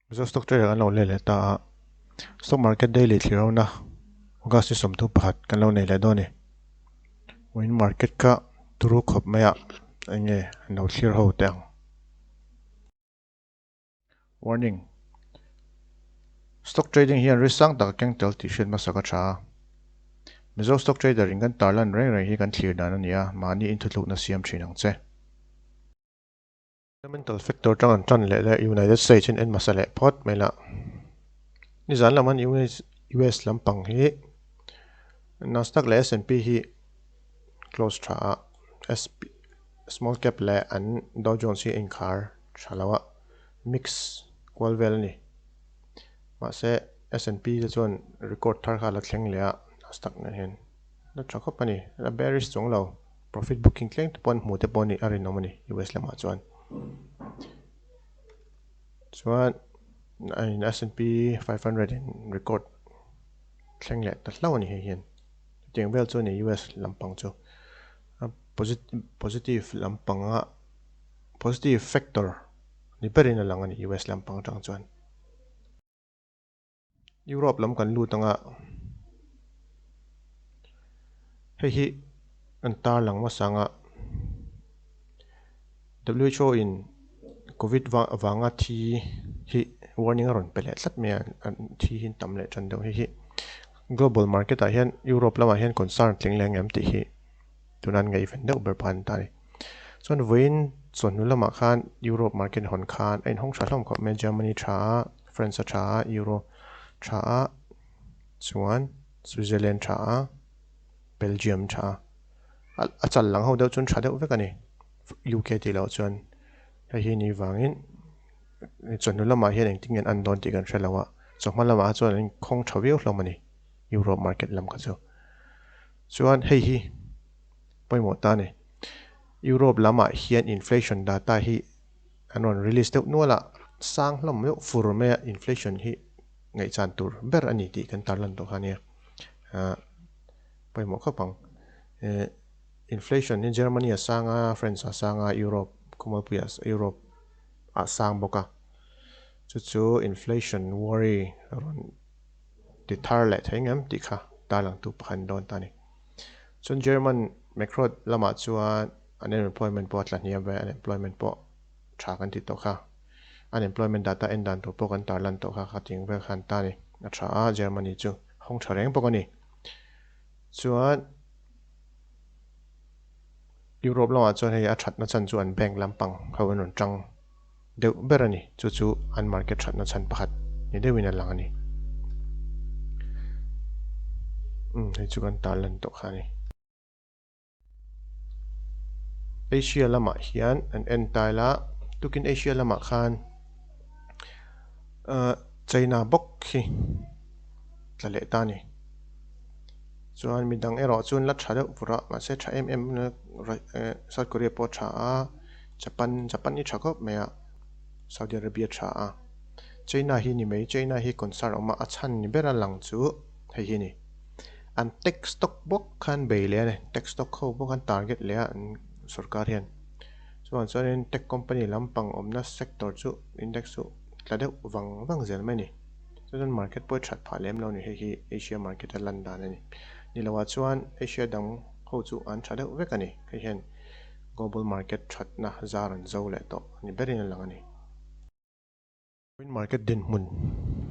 Mizo stock trader kan lo let leh ta a, stock market daily thlir ho na August ni 31 kan lo nei leh dawn a ni. Vawiin market kha turu khawp mai a eng nge an lo thlir ho teh ang. Warning, Stock trading hian risk sang tak a keng tel tih hriat hmasa ka tha a. Mizo stock trader in kan tarlan reng reng hi kan thlir dan a ni a, mahni inthutlukna siam thin ang che. Fundamental factor tang an tan leh leh United States in en hmasa leh phawt mai lah. Nizan lam han US lampang hi Nasdaq leh S&P hi close tha a, SP small cap leh an Dow Jones hi a inkhar tha lo a, mix kual vel a ni. Mahse S&P te chuan record thar kha a la thleng leh a, Nasdaq nen hian la tha khawp a ni, la bearish chuang lo. Profit booking tleng te pawh an hmuh te pawh a rinawm a ni US lamah chuan. Chuan S&P 500 in record thleng leh ta hlauh a ni hei hian. Chutiang vel chu a ni US lampang chu. A positive lampanga positive factor ni berin a lang a ni US lampang atang chuan. Europe lam kan lut anga hei hi an tar lang hmasa anga WHO in covid vanga thi hi warning a rawn pe leh tlat mai a an thi hi an tam leh tan deuh hei hi global market ah hian Europe lamah hian concern tling leh ang em tih hi tuna an ngaihven deuh ber pawh an ta a ni. Chuan vawiin chawhnu lamah khan Europe market hawn khan a inhawng tha hlawm khawp mai a Germany tha a France a tha a Euro tha a chuan Switzerland tha a Belgium tha a a chal lang ho deuh chuan tha deuh vek a ni UK tih loh chuan hei hi ni vangin chawhnu lamah hian engtin nge an an dawn tih kan hre lo a chawhma lamah chuan an inkhawng tha viau hlawm a ni Europe market lam kha chu. Chuan hei hi pawimawh ta a ni. Europe lamah hian inflation data hi an rawn release deuh nual a, sang hlawm deuh fur mai a inflation hi ngaihchan tur ber a ni tih kan tarlan tawh kha a nia. Ahh pawimawh khawp ang. Ehh inflation hi Germany a sang a, France a sang a, Europe khawmualpui ah Europe ah sang bawk a. Chu chu inflation worry rawn ti thar leh thei ngem tih kha tarlangtu pakhat an dawn ta a ni. Chuan German macro lamah chuan unemployment pawh a tla hniam ve, unemployment pawh tha kan ti tawh kha. Unemployment data en dan tur pawh kan tarlan tawh kha khating vel khan ta a ni. A tha a, Germany chu hawng tha reng bawk a ni. Chuan Europe lamah chuan hei a thatna chhan chu an bank lampang ho an rawn tang. deuh ber a ni. Chu chu an market thatna chhan pakhat ni deuhin a lang a ni. Umm hei chu kan tar lan tawh kha a ni. Asia lamah hian an en tail a, tukin Asia lamah khan ahh China bawk hi tla leh ta a ni. Chuan midang erawh chuan la tha deuh vur a, mahse tha em em South Korea pawh a tha a. Japan Japan hi tha khawp mai a, Saudi Arabia tha a, China hi ni mai, China hi concern awm a, a chhan ni ber a lang chu hei hi a ni. An tech stock bawk khan bei leh a ni, tech stock ho bawk an target leh a an sorkar hian. Chuvang chuanin tech company lampang awmna sector chu index chu tla deuh vang vang zel mai a ni. Chu chuan market pawh i that phah lem lo a ni, hei hi Asia market a lan dan a ni. Ni loah chuan Asia dang ho chu an tha deuh vek a ni, hei hian. Global market thatna zar an zo leh tawh a ni berin a lang a ni. Coin market dinhmun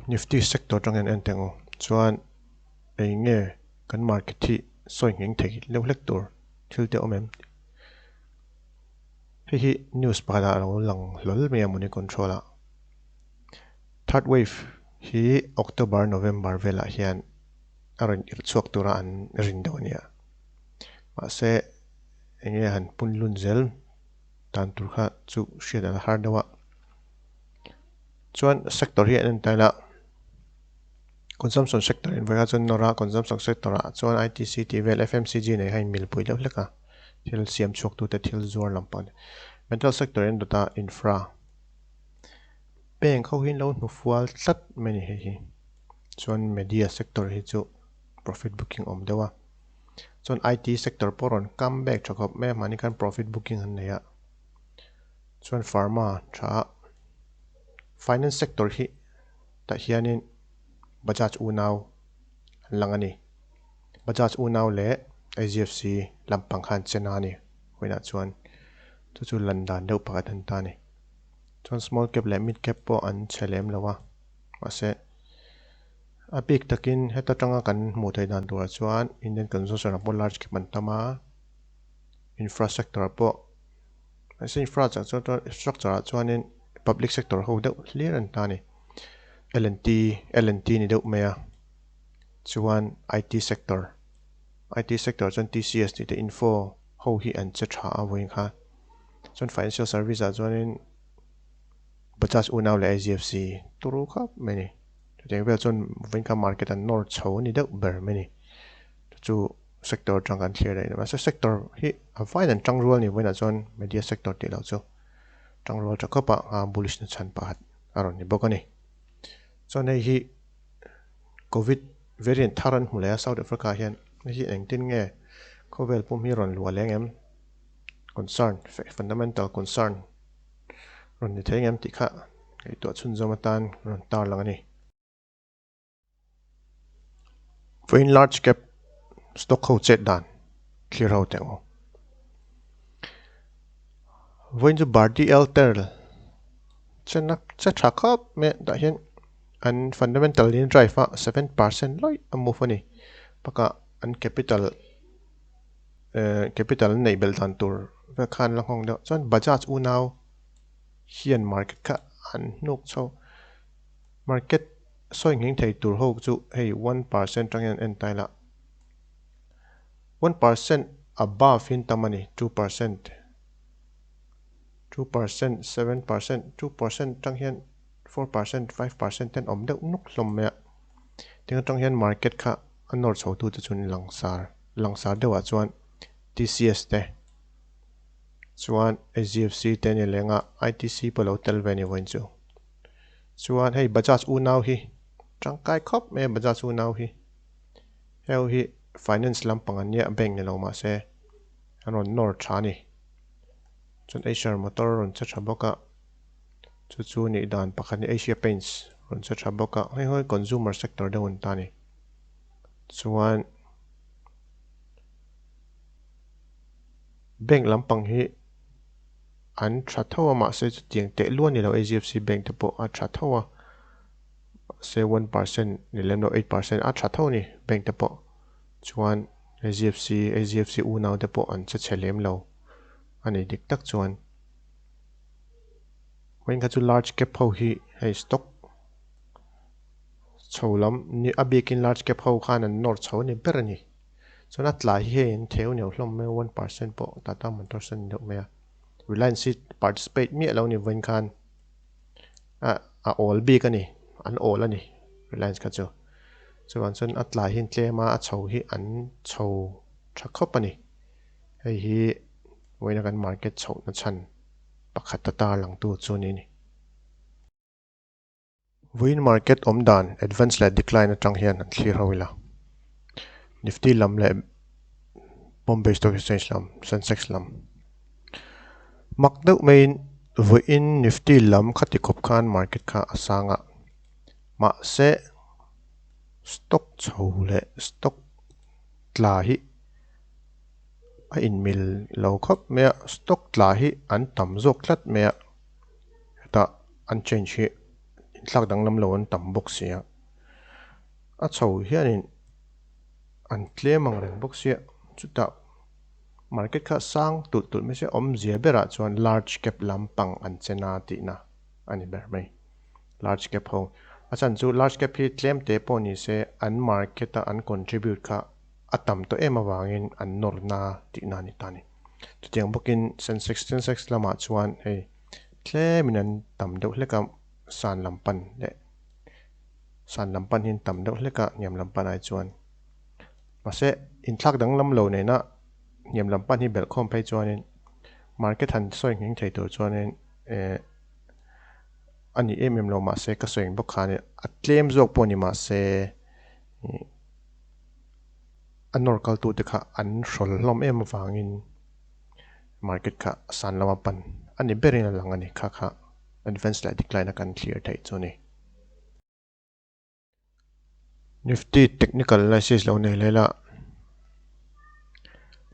Nifty sector atangin en teh ang u. Chuan eng nge kan market hi sawi ngheng thei leuh hlek tur thil te awm em? Hei hi news pakhatah a lo lang hlawl mai a money control ah. Third wave hi October, November velah hian a rawn irh chhuak tura an rin deuh a nia. Mahse eng nge han pun lun zel dan tur kha chu hriat a la har deuh a. Chuan sector hi an en tail a, consumption sector in vawiah chuan nawr a, consumption sector ah chuan ITC tih vel FMCG nei kha inmilpui deuh hlek a, thil siam chhuak tute thil zuar lampang a ni. Metal sector in dawt a infra bank ho hi an lo hnufual tlat mai a ni hei hi. Chuan media sector hi chu profit booking awm deuh a. Chuan IT sector pawh rawn come back tha khawp mai a mahni khan profit booking an nei a chuan pharma tha a finance sector hi. Tah hianin Bajaj unau an lang a ni. Bajaj unau leh HDFC lampang kha an che na a ni. Vawiinah chuan chu chu lan dan deuh pakhat an ta a ni. Chuan small cap leh mid cap pawh an chhe lem lo a, mahse a bik takin heta tanga kan hmuh theih dan turah chuan Indian consumption ah pawh large cap an tam a, infrastructure ah pawh mahse infrastructure ah chuanin public sector ho deuh hlir an ta a ni. L and T L and T ni deuh mai a, chuan I_T sector I_T sector ah chuan T_C_S tih te info ho hi an che tha a vawiin kha. Chuan financial service ah chuanin Bajaj unau leh HDFC turu khawp mai a ni. Chutiang vel chuan vawiin kha market an nawr chho a ni deuh ber mai a ni. Chu chu sector atang kan thlir daih a ni. Mahse sector hi a vaiin an tang rual a ni vawiinah chuan media sector tih loh chu tang rual tha khawp a a bullish na chhan pakhat a rawn ni bawk a ni. Chuan hei hi Covid variant thar an hmu leh a South Africa ah hian hei hi engtin nge khawvel pum hi rawn luah leng em? Concern, fundamental concern rawn ni thei ngem tih kha ngaihtuah chhunzawm atan rawn tar lang a ni. Vawiin large cap stock ho chet dan thlir ho teh ang. Vawiin chu Bharti Airtel chena che tha khawp mai a tah hian an fundamental in drive a 7% lawih a move a ni. Bakah an capital capital an neih belh dan tur vel khan la nghawng deuh chuan Bajaj unau hian market kha an hnuk chho market sawi nghing thei tur ho chu hei 1% atang hian an en tail a 1% above in tam a ni 2% 2% 7% 2% atang hian 4% 5% te an awm deuh nuk hlawm mai a tin atang hian market kha a nawr chho tute chu an langsar langsar deuhah chuan TCS te chuan HDFC te a ni leng a ITC pawh lo tel ve a ni vawiin chu chuan hei Bajaj unau hi tangkai khawp mai a Bajaj unau hi heu hi finance lampang an nia bank ni lo mahse an rawn nawr tha a ni chuan Eicher motor a rawn che tha bawk a chu chu nih dan pakhat ni Asia Paints rawn che tha bawk a hei hawi consumer sector deuh an ta a ni chuan. Bank lampang hi an tha tho a mahse chutiang teh luah a ni lo HDFC bank te pawh a tha tho a mahse 1% ni lem lo 8% a tha tho a ni bank te pawh chuan HDFC HDFC unau te pawh an che chhe lem lo a ni dik tak chuan vawiin kha chu large cap ho hi hei stock chho lam ni a bikin large cap ho khan an nawr chho a ni ber a ni. Chuan a tlai hi hei an theu neuh hlawm mai a, 1% pawh Tata Motors a ni deuh mai a. Reliance hi participate miah lo a ni vawiin khan a a awl bik a ni, an awl a ni Reliance kha chu. Chuvang chuan a tlai hi an tlem a, a chho hi an chho tha khawp a ni. Hei hi vawiina kan market chhohna chhan pakhat ata langtu chu a ni a ni. Vawiin market awm dan advance leh decline atang hian an thlir ho ila. Nifty lam leh Bombay Stock Exchange lam, Sensex lam. Mak deuh maiin vawiin Nifty lam khati khawp khan market kha a sang a. Mahse stock chho leh stock tla hi a inmil lo khawp mai a, stock tla hi an tam zawk tlat mai a. Hetah an change hi inthlak danglam lo an tam bawk si a, a chho hianin an tlem ang reng bawk sia, chutah market kha sang tulh tulh mai se awmzia berah chuan large cap lampang an che na tihna a ni ber mai. Large cap ho a chhan chu large cap hi tlem te pawh ni se an market a an contribute kha a tam tawh em avangin an nawr na tihna a ni ta a ni. Chutiang bawkin Sensex Sensex lamah chuan hei tlemin an tam deuh hlek a, san lam pan leh san lam pan hi an tam deuh hlek a hniam lam pan ai chuan. Mahse inthlak danglam lo nena hniam lam pan hi belhkhawm phei chuanin market han sawi nghing thei tur chuanin eh a ni em em lo mahse ka sawi ang bawk khan a tlem zawk pawh ni mahse ih a nawr kal tute kha an hrawl hlawm em avangin market kha san lama pan a ni berin a lang a ni kha kha advance leh decline a kan thlir theih chu a ni. Nifty technical analysis lo nei leh la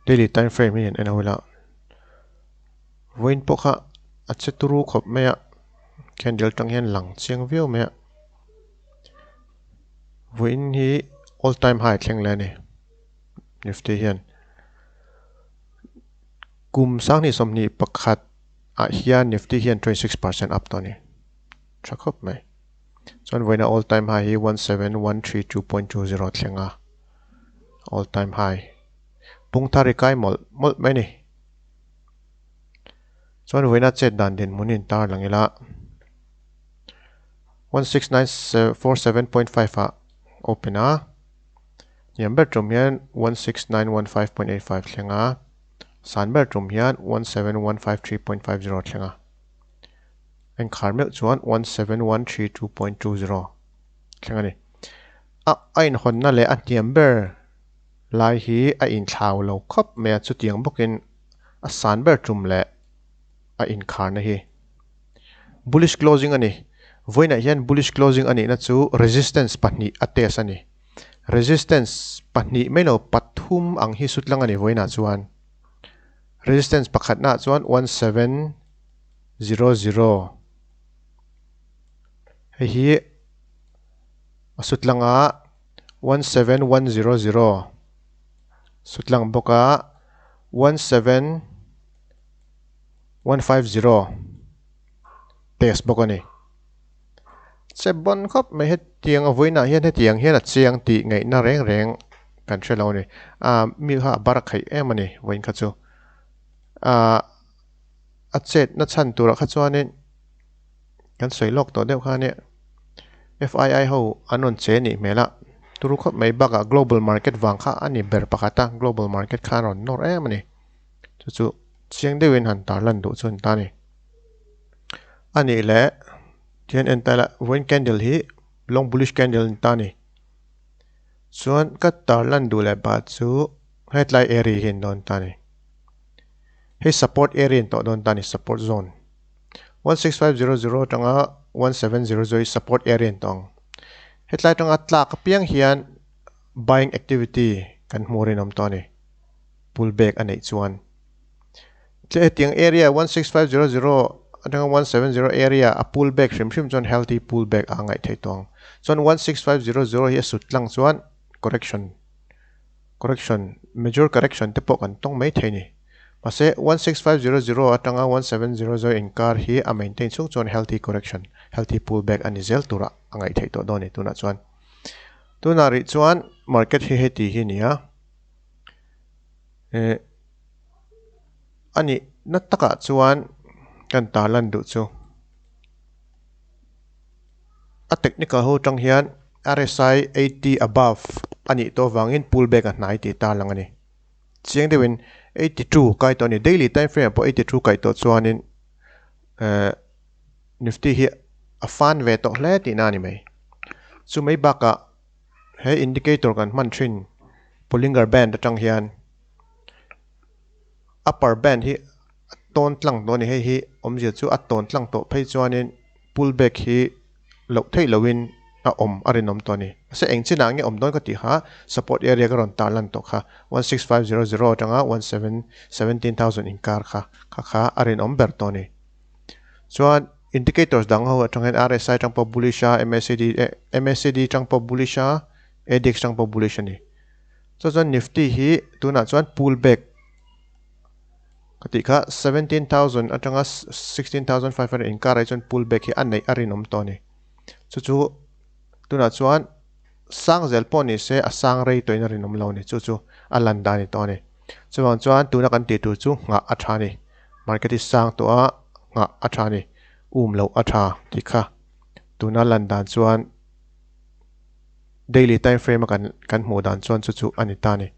daily time frame hi an en ho ila vawiin pawh kha a che turu khawp mai a candle tang hian lang chiang viau mai a vawiin hi all time high thleng leh a ni Nifty hian kum sanghnih 21 ah hian Nifty hian 26% up tawh a ni tha khawp mai. Chuan vawiina all time high hi 17132.20 thleng a, all time high pung thar i kai mawlh mawlh mai a ni. Chuan vawiina chet dan dinhmun hi intar lang ila 16947.5 ah open a, hniam ber tum hian 16915.85 thleng a, san ber tum hian 17153.50 thleng a. Engkhar meuh chuan 17132.20 thleng a ni. A a inhawnna leh a hniam ber lai hi a inthlau lo khawp mai a, chutiang bawkin a san ber tum leh a inkharna hi bullish closing a ni. Vawiinah hian bullish closing a nihna chu resistance pahnih a test a ni. Resistance pahnih mai lo pathum ang hi sutlang a ni vawiinah chuan. Resistance pakhatnaah chuan 17. 00 Hei hi a sutlang a 17100 sutlang bawk a 17150 test bawk a ni. Che bawn khawp mai hetiang a vawiinah hian hetiang hian a chiang tih ngaihna reng reng kan hre lo a ni. Aaa mi kha a bar a khaih em a ni vawiin kha chu. Aaa. A chet na chhan turah kha chuanin kan sawi lawk tawh deuh kha ania FII ho an rawn che nih hmel a turu khawp mai bakah global market vang kha a ni ber pakhat a global market kha a rawn nawr em a ni chu chu chiang deuhin han tarlan duh chu an ta a ni a nih leh tihian en ta ila vawiin candle hi long bullish candle an ta a ni chuan ka tarlan duh leh bah chu hetlai area hi an dawn ta a ni. Hei support area in tawh dawn ta a ni, support zone. 16500 atanga 1700 hi support area in tawh ang. Hetlai atanga tlak apiang hian buying activity kan hmuh rinawm tawh a ni, pull back a neih chuan. Hetiang area 16500 atanga 170 area a pull back hrim hrim chuan healthy pull back a ngaih theih tawh ang. Chuan 16500 hi a sut tlang chuan correction. Correction, Major correction te pawh kan tawng mai thei ni. Mahse, 16500 atanga 1700 inkar hi a maintain chhung chuan healthy correction, healthy pullback a ni zel turah a ngaih theih tawh dawn a ni tunah chuan. Tunah rih chuan market hi heti hi nia. Eh, a nih na takah chuan kan tarlan duh chu. A technical ho tang hian RSI 80 above a nih tawh avangin pull back a hnai tih tar lang a ni. Chiang deuhin 82 kai tawh a ni. Daily time frame ah pawh 82 kai tawh chuanin eh Nifty hi a fan ve tawh hle tihna a ni mai. Chu mai bakah he indicator kan hman thin Bollinger Band atang hian upper band hi a tawn tlang tawh a ni. Hei hi awmzia chu a tawn tlang tawh phei chuanin pull back hi loh theih lohin a awm a rinawm tawh a ni. Mahse eng chinah nge awm dawn ka tih kha support area ka rawn tar lan tawh kha 16500 atanga 1717000 inkar kha kha kha a rinawm ber tawh a ni. Chuan indicators dang ho atang hian RSI atang pawh bullish a, MACD MACD atang pawh bullish a, ADX atang pawh bullish a ni. Chuan chuan Nifty hi tunah chuan pull back Ka tih kha 17,000 atanga 16,500 inkar ah chuan pull back hi a neih a rinawm tawh a ni. Chu chu tunah chuan sang zel pawh ni se a sang rei tawhin a rinawm lo a ni. Chu chu a lan dan a ni tawh a ni. Chuvang chuan tuna kan tih tur chu nghah a tha a ni. Market hi sang tawh a, nghah a tha a ni. Um loh a tha tih kha tuna lan dan chuan daily time frame a kan kan hmuh dan chuan chu chu a ni ta a ni.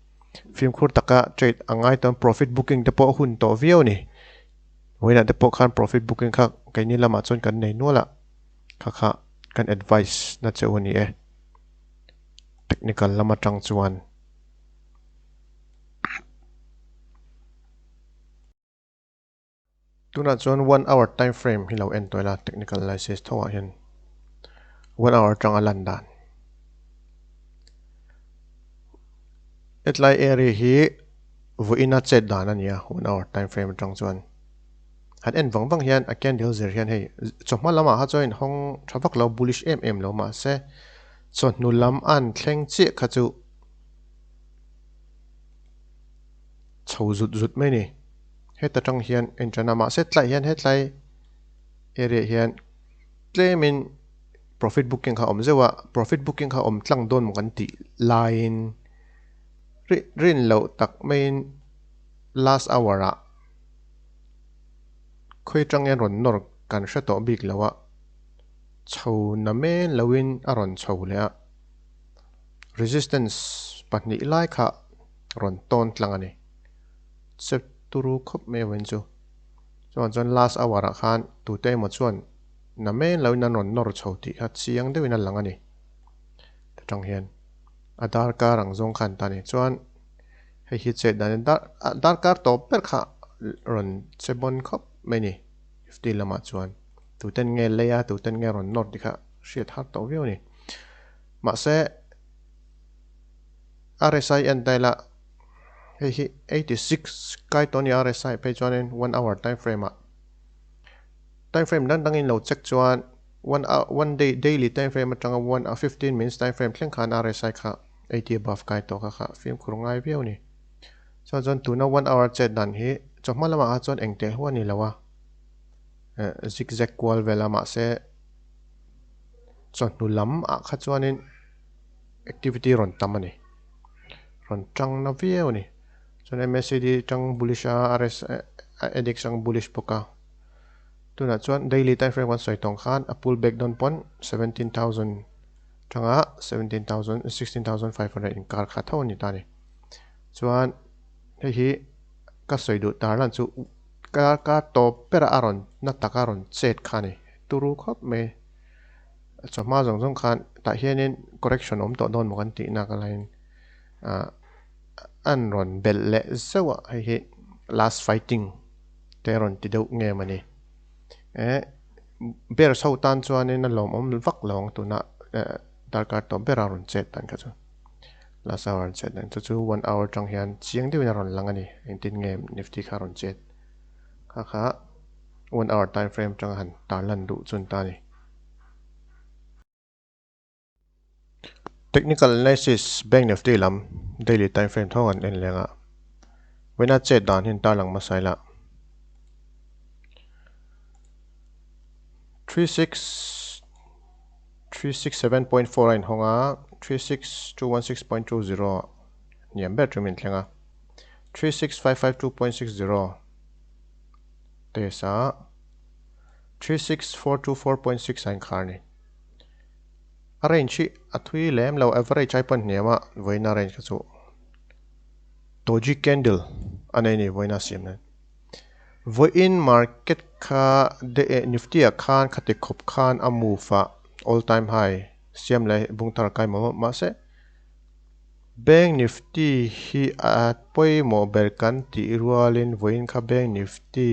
Fimkhur taka trade a ngai tawn profit booking te pawh a hun tawh viau a ni. Vawiinah te pawh khan profit booking kha keini lamah chuan kan nei nual a, kha kha kan advice na che u a ni e. Technical lam atang chuan. Tunah chuan one hour time frame hi lo en tawh ila technical analysis tho ah hian one hour atanga lan dan. Hetlai area hi vawiina chet dan a ni a, one hour time frame atang chuan. Han en vang vang hian a candle zir hian hei chawhma lamah kha chuan inhawng tha vak lo bullish em em lo mahse chawhnu lam an thleng chiah kha chu chho zut zut mai a ni. Heta tang hian en tan a mahse tlaiah hian hetlai area hian tlemin profit booking kha a awm zeuh a, profit booking kha awm tlang dawn maw kan tih laiin rin loh tak maiin last hour ah khawi atang hian rawn nawr kan hre tawh bik lo a, chho na men loin a rawn chho leh a, resistance pahnih lai kha rawn tawn tlang a ni. Chep turu khawp mai avawin chu. Chuan chuan last hour ah khan tute emaw chuan na men loin an rawn nawr chho tih kha chiang deuhin a lang a ni. Ta tang hian a darkar ang zawng khan ta a ni. Chuan hei hi chet dan in dar darkar tawp ber kha rawn che bawn khawp mai a ni Nifty lamah chuan tuten nge lei a tuten nge rawn nawr tih kha hriat har tawh viau a ni. Mahse RSI en ta ila hei hi 86 kai tawh a ni RSI phei chuanin one hour time frame ah time frame dang dangin lo check chuan one one day daily time frame atanga one 15 minutes time frame thleng khan RSI kha 80 above kai tawh kha kha fimkhur ngai viau a ni. Chuan chuan tuna one hour chet dan hi chawhma lamah kha chuan eng teh hu a ni lo a zigzag kual vel a mahse chawhnu lam ah kha chuanin activity rawn tam a ni rawn tang na viau a ni chuan MACD tang bullish a RS ADX ang bullish bawk a tunah chuan daily time frame kan sawi tawng khan a pull back dawn pawn 17,000 tanga 17,000 16,500 inkar kha tho a ni ta a ni chuan hei hi ka sawi duh tar lan chu karkar tawp ber a rawn na taka rawn chet kha a ni turu khawp mai. Chawhma zawng zawng khan tah hianin correction awm tawh dawn maw kan tih nak alaiin ah an rawn belh leh zeuh a hei hi last fighting te a rawn ti deuh nge mawni eh bears ho tan chuanin a lawmawm vak lo ang tuna eh darkar tawp bera rawn chet dan kha chu last hour an chet dan chu chu one hour atang hian chiang deuhin a rawn lang a ni engtin nge nifty kha a rawn chet kha kha one hour time frame atanga han tarlan duh chu an ta a ni. Technical analysis Bank Nifty lam daily time frame thawng an en leng a, vawiina chet dan hi an tarlang hmasa ila. 36367.4 a inhawng a, 36216.20 hniam ber tum in thleng a, 36552.60 test a, 36424.6 a inkhar a ni. A range hi a thui lem lo, average ai pawn hniam a, vawiina range kha chu doji candle a nei a ni vawiina siam nan. Vawiin market kha Nifty ah khan khati khawp khan a move a, all time high siam leh bung thar kai mawh mawh mahse Bank Nifty hi a pawimawh ber kan tih rualin vawiin kha Bank Nifty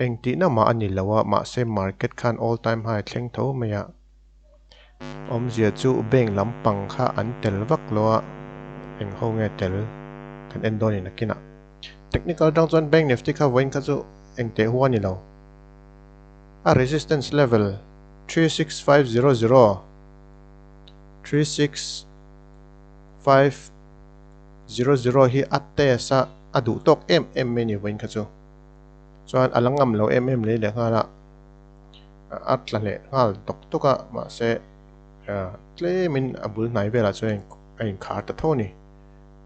Engtihna mah a ni lo a, mahse market khan all time high thleng tho mai a. Awmzia chu bank lampang kha an tel vak lo a, eng ho nge tel kan en dawn in a kinah. Technical atang chuan bank nifty kha vawiin kha chu engteh hu a ni lo. A resistance level 36500, 36500 hi a test a, a duh tawk em em mai a ni vawiin kha chu. Chuan a la ngam lo em em leh leh nghal a, a tla leh nghal tawk tawk a, mahse tlemin a bul hnai velah chuan a inkhar ta tho a ni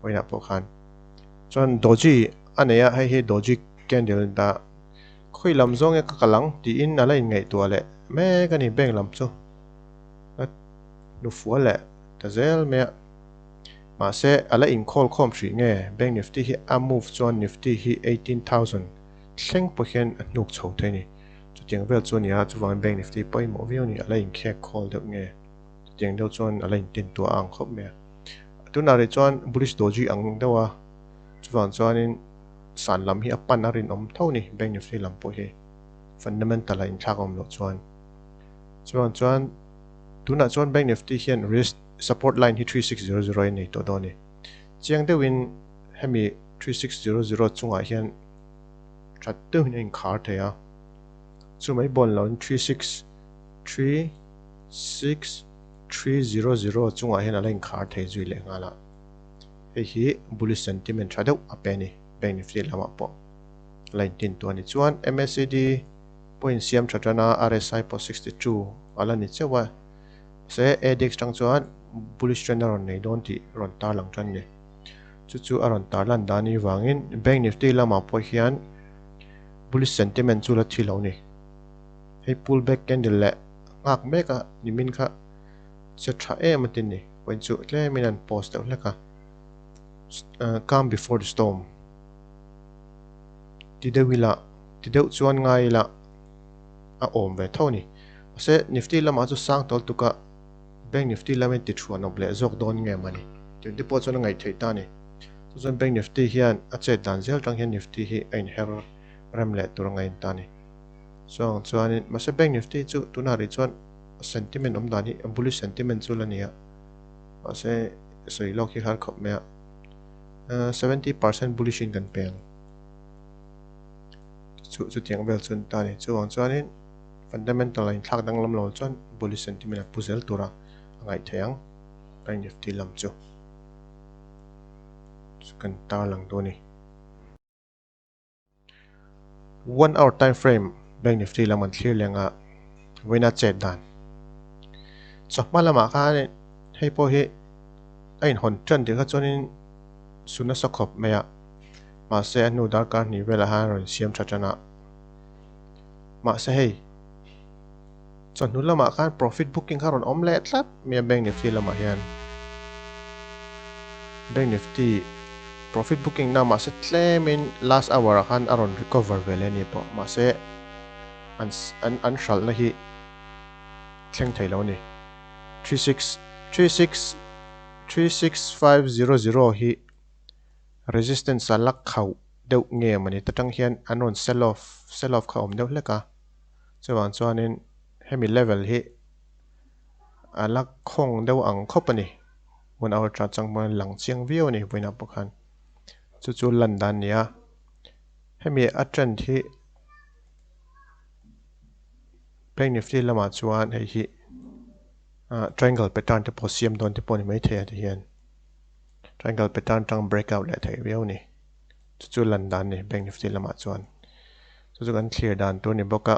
vawiinah pawh khan. Chuan doji a nei a, hei hi doji candle a ni ta, khawi lam zawng nge ka kal ang tiin a la inngaihtuah leh mek a ni bank lam chu a hnufual leh ta zel mai a. Mahse, a la inkhawl khawm hrih nge? Bank Nifty hi a move chuan Nifty hi 18,000 thleng pawh hian a hnuk chho thei a ni. Chutiang vel chu a ni a, chuvangin Bank Nifty pawimawh viau a ni. A la inkhek khawl deuh nge? Chutiang deuh chuan a la intintuah a ang khawp mai a. Tunah rih chuan bullish doji ang deuh a, chuvang chuanin san lam hi a pan a rinawm tho a ni Bank Nifty lam pawh hi fundamental a inthlak a awm loh chuan. Chuvang chuan tunah chuan Bank Nifty hian risk Support line hi 3600 a nei tawh dawn a ni. Chiang deuhin hemi 3600 chungah hian that deuhin a inkhar thei a, chu mai bawn loin 36 36300 chungah hian a la inkhar thei zui leh nghal a. Hei hi bullish sentiment tha deuh a pe a ni, Bank Nifty lamah pawh la intin tu a ni. Chuan MACD pawh insiam tha tan a, RSI pawh 62 a la ni cheuh a, mahse ADX tang chuan bullish trend a rawn nei dawn tih rawn tarlang tan a ni. Chu chu a rawn tarlan dan ni vangin Bank Nifty lamah pawh hian bullish sentiment chu la thi lo a ni. Hei pull back candle leh nghak mek a nimin kha che tha em a tin ni. Point chu tlemin an post deuh hlek a, calm before the storm ti deuh ila ti deuh chuan ngai ila a awm ve tho a ni. Mahse Nifty lamah chu sang tawl tuk a, Bank Nifty lamin ti thuan awp leh zawk dawn nge mawni tih te pawh chuan a ngaih theih ta a ni. Chu chuan Bank Nifty hian a chet dan zel tang hian Nifty hi a inher rem leh tur a ngaih ta a ni. Chuang chuanin mahse Bank Nifty chu tunah rih chuan sentiment awm dan hi a bullish sentiment chu la ni a, mahse sawi lawk hi har khawp mai a, 70% bullish in kan peng chu chutiang vel chu an ta a ni. Chuvang chuanin fundamental a inthlak danglam lo chuan bullish sentiment a pu zel tura a ngaih theih ang Bank Nifty lam chu kan tarlang dawn a ni. One hour time frame Bank Nifty lam an thlir leng a, vawiina chet dan. Chawhma lamah khan hei pawh hi a inhawn tan tih kha chuanin su nasa khawp mai a, mahse a hnu darkar hnih velah khan a rawn siam tha tan a. Mahse hei chawhnu lamah khan profit booking kha rawn awm leh tlat mai a Bank Nifty lamah hian. Bank Nifty profit booking na mahse tlemin last hour ah khan a rawn recover ve leh a ni pawh mahse an an an hralhna hi thleng thei lo a ni. 36 36 36500 hi resistance a la khauh deuh nge mawni ta tang hian an rawn sell off sell off kha a awm deuh hlek a chuvang chuanin hemi level hi a la khawng deuh ang khawp a ni. One hour chart chang pawh hian lang chiang viau a ni vawiinah pawh khan chu chu lan dan a ni a hemi a trend hi Bank Nifty lamah chuan hei hi ah triangle pattern te pawh siam dawn te pawh a ni maithei a ti hian triangle pattern tang break out leh theih viau a ni chu chu lan dan a ni Bank Nifty lamah chuan chu chu kan thlir dan tur a ni bawk a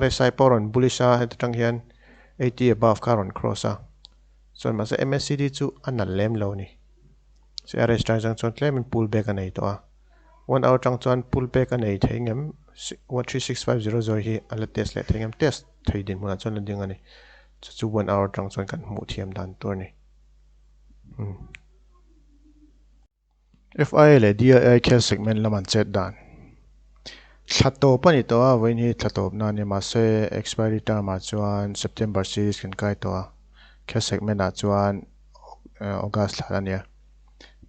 R_S_I pawh a rawn bullish a heti tang hian 80 above kha a rawn cross a. Chuan mahse MACD chu a nalh lem lo a ni. CRS tang chang chuan tlemin pull back a nei tawh a. One hour tang chuan pull back a nei thei ngem 136500 hi a la test leh thei ngem test thei dinhmunah chuan la ding a ni. Chu chu one hour tang chuan kan hmuh thiam dan tur a ni. Umm. FIA leh DII khel segment lam an chet dan thla tawp a ni tawh a, vawiin hi thla tawpna a ni mahse expiry term ah chuan September series kan kai tawh a, khel segment ah chuan August thla a ni a.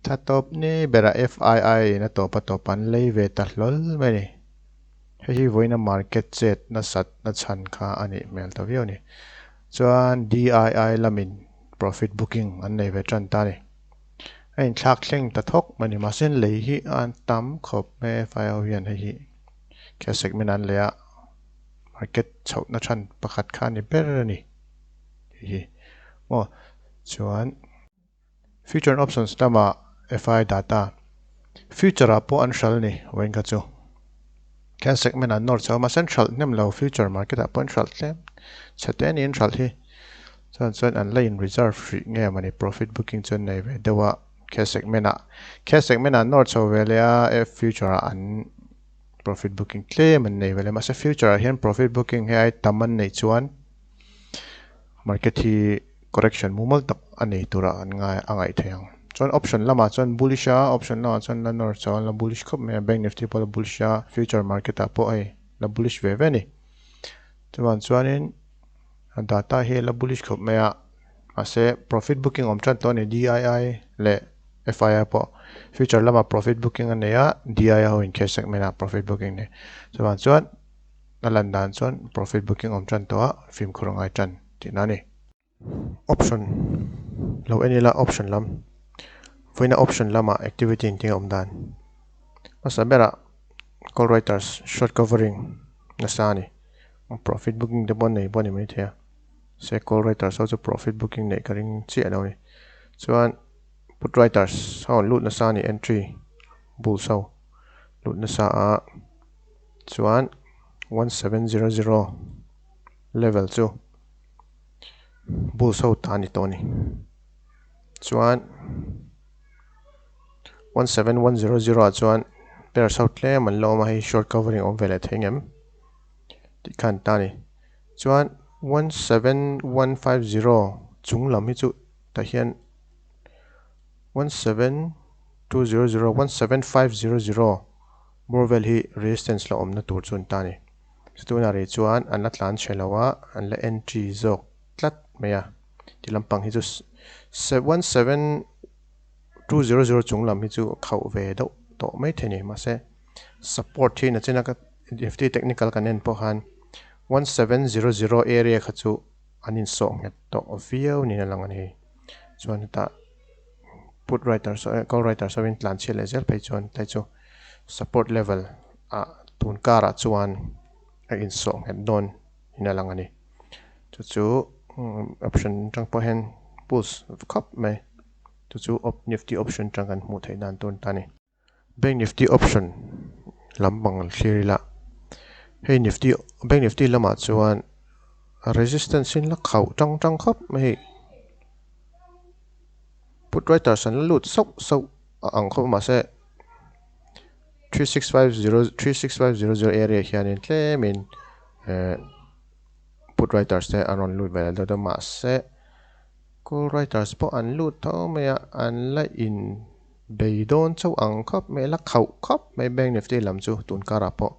Thla tawp ni berah FII in a tawp a tawp an lei ve ta hlawl mai a ni. Hei hi vawiina market chet nasat na chhan kha a nih hmel ta viau a ni. Chuan DII lamin profit booking an nei ve tan ta a ni. A inthlak thleng ta thawk mai a ni. Mahse lei hi an tam khawp mai a FIO hian hei hi cash segment an lei a market chhohna chhan pakhat kha a ni ber a ni tih hi maw chuan future and options lamah FI data future ah pawh an hral a ni vawiin kha chu cash segment an nawr chho a mahse an hralh hnem lo future market ah pawh an hralh tlem chhe te a ni an hralh hi. Chuan chuan an la in reserve hrih nge mawni profit booking chu an nei ve deuh a cash segment ah cash segment ah an nawr chho ve leh a F future ah an profit booking tlem an nei ve leh mahse future ah hian profit booking hi ai tam an neih chuan market hi correction mumal tak a nei tura an ngai a ngaih theih ang chuan option lamah chuan bullish a option lamah chuan la nawr chho an la bullish khawp mai a bank nifty pawh la bullish a future market ah pawh hei la bullish ve ve a ni chuan chuanin. A data hi a la bullish khawp mai a, mahse profit booking awm tan tawh a ni DII leh FII pawh future lamah profit booking a nei a, DII ho in cash segment ah profit booking nei. Chuvang chuan a lan dan chuan profit booking awm tan tawh a, fimkhur a ngai tan tihna a ni. Option lo en ila option lam. Vawiina option lamah activity engtin a awm dan? Hmasa berah call writers short covering nasa a ni. Profit booking te pawh an nei pawh a ni maithei a. Se call writers ho chu profit booking neih ka ring chiah lo a ni. Chuan put writers ho an lut nasa a ni entry bulls ho lut nasa a chuan 1700 level chu bulls ho ta a ni tawh a ni. Chuan 17100 ah chuan pairs ho tlem an la awm a hei short covering awm ve leh thei ngem tih kha an ta a ni. Chuan 17150 chung lam hi chu tah hian 17200 17500 bawr vel hi resistance la awmna tur chu an ta a ni. Tunah rih chuan an la tlan chhe lo a an la entry zawk tlat mai a. Ti lampang hi chu 17200 chung lam hi chu khauh ve deuh tawh mai thei a ni. Mahse support hi nachina ka Nifty technical kan en pawh khan 1700 area kha chu an insawh nghet tawh viau niin a lang a ni. Chuan hetah put writers call writers hovin tlan chhiat leh zel phei chuan tlai chu support level ah tun karah chuan a insawh nghet dawn in a lang a ni. Chu chu option atang pawh hian pulse khawp mai. Chu chu nifty option atang kan hmuh theih dan tur ta a ni. Bank nifty option lampang an thlir ila hei nifty bank nifty lamah chuan resistance in la khauh tang tang khawp mai hei. Put writers an la lut sauh sauh a ang khawp a mahse 365 36500 area hianin tlemin eh put writers te an rawn lut ve leh deuh deuh mahse call writers pawh an lut tho mai a an la in bei dawn chauh ang khawp mai la khauh khawp mai bank nifty lam chu tun karah pawh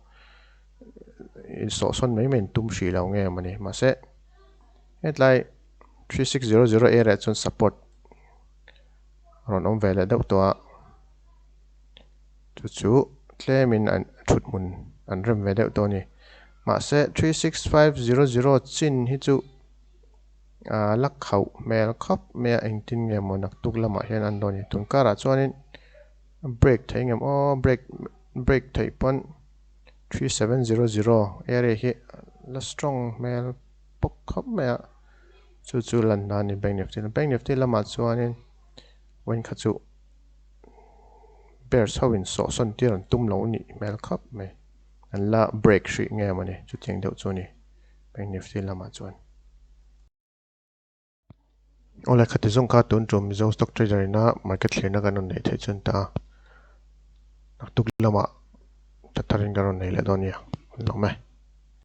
insawhsawn mai mai an tum hrih lo nge mawni mahse hetlai 3600 area chuan support rawn awm ve leh deuh tawh a. Chu chu tlemin an thut hmun an rem ve deuh tawh a ni. Mahse 36500 chin hi chu aa la khauh hmel khawp mai a engtin nge maw naktuk lamah hian an dawn ni. Tun karah chuanin break theih ngem aw break break theih pawn 3700 area hi la strong hmel bawk khawp mai a chu chu lan dan a ni bank nifty lam. Bank nifty lamah chuanin vawiin kha chu. Bears ho in sawhsawn tir an tum lo nih hmel khawp mai. An la break hrih nge mawni chutiang deuh chu a ni Bank Nifty lamah chuan. Awle khati zawng kha tun tum Mizo stock trader ina market thlirna kan rawn neih theih chuan ta naktuk lamah thatharin kan rawn nei leh dawn nia. An lawm e.